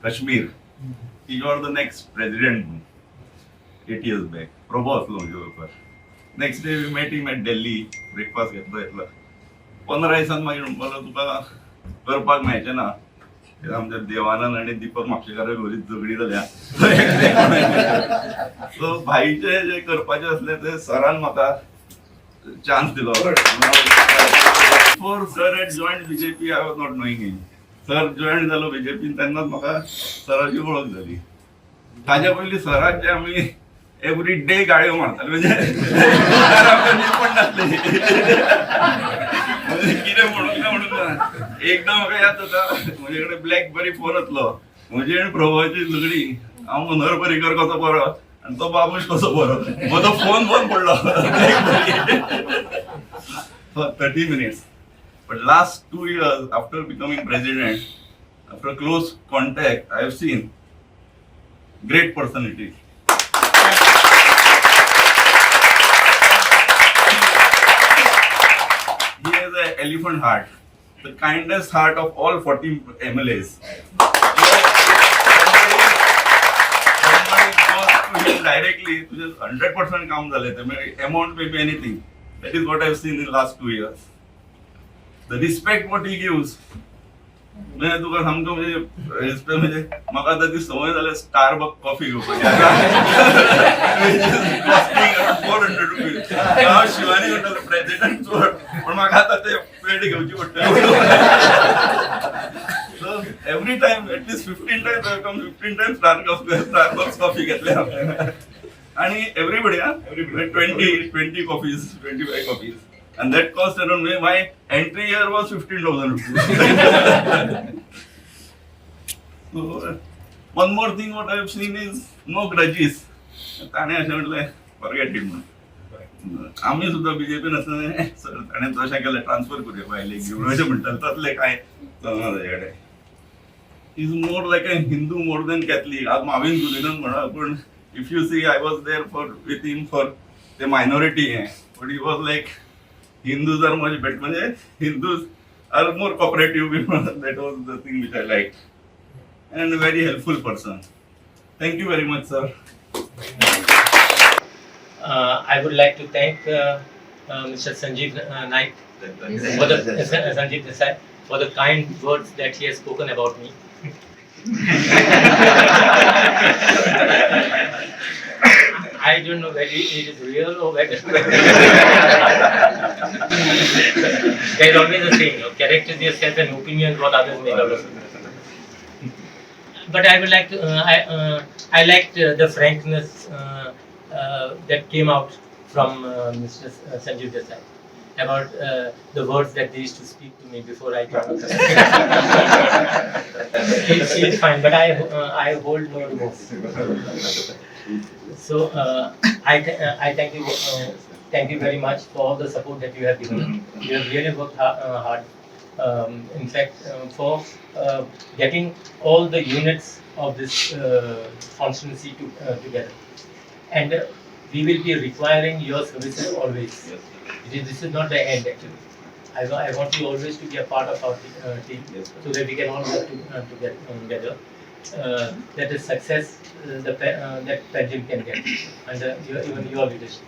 Kashmir की you are the next president. 8 years back Prabhav आसलो म्हजे बरोबर. Next day we met him at Delhi. Breakfast घेतलो येतलो 15 दिसान मागीर म्हणपाक लागलो तुका करपाक मेळचें ना, आमच्या देवानंद आनी दीपक म्हापशेकार बरी झगडी जाल्या. सो भाईचे जे करपाचे असले ते सरान म्हाका चान्स दिलो. Before sir had join BJP I was not knowing him. Sir join जालो बीजेपीन तेन्नाच म्हाका सराची वळख जाली. ताज्या पयलीं सराक जे आमी एवरी डे गाळयो मारताले, म्हणजे आमकां न्हीद पडनासली, कितें म्हणूंक ना म्हणून ना. एकदां म्हाका याद जाता, म्हजे कडेन ब्लॅकबेरी फोन आसलो, म्हजी आनी प्रभावाची झगडी, हांव मनोहर पर्रीकर कसो बरो आनी तो बाबूश कसो बरो, म्हजो फोन बंद पडलो for 30 minutes. But last 2 years after becoming president, after close contact, I have seen great personality. He has an elephant heart, the kindest heart of all 40 MLAs. Somebody goes to him directly, तुझे 100% काम झाले, amount may be anything. That is what I have seen in last 2 years. The respect what he gives, म्हणजे तुका सामको म्हणजे respect, म्हणजे म्हाका आतां ती संवय जाल्या स्टारबक कॉफी घेवपाची, कॉस्टिंग अराउंड 400 रुपीज. हांव शिवानी म्हणटालो प्रेसिडेंट चोड, पूण म्हाका आतां ते पेड घेवची पडटली. So every time, at least 15 times I come, 15 times Starbucks coffee घेतले हांवें. आणि everybody, 20 coffees, 25 coffees. And that cost around me, my entry year was 15,000 rupees. So, one more thing what I have seen is no grudges. ताणें अशें म्हटलें forget it म्हणून. आमी सुद्दां बीजेपीन आसतना सर ताणें तशें केलें ट्रान्सफर करुया बायलेक घेवन अशें म्हणटाले, तसलें कांय चलना ताजे कडेन. Is more like a Hindu more than Catholic. आज मावीन जुलिनूच म्हणा, पूण if you see I was there for with him for the minority हें, but he was like Hindus are much better, म्हणजे Hindus are more cooperative. That was the thing which I like, and a very helpful person. Thank you very much, sir. I would like to thank Mr. Sanjeev Naik for the Sanjeev Desai for the kind words that he has spoken about me. I don't know whether it is real or whether there is always a saying, character is yourself and opinions what others make out of it. But I would like to, I liked the frankness that came out from Mr. Sanjeev Desai about the words that they used to speak to me before I joined. He's fine, but I hold no remorse. So I thank you very much for all the support that you have given. You have really worked hard. In fact, for getting all the units of this constituency together, and we will be requiring your services always. Yes. This is not the end actually. I want you always to be a part of our team, Yes, sir. so that we can all work together. That is success that Panjim can get under even your leadership.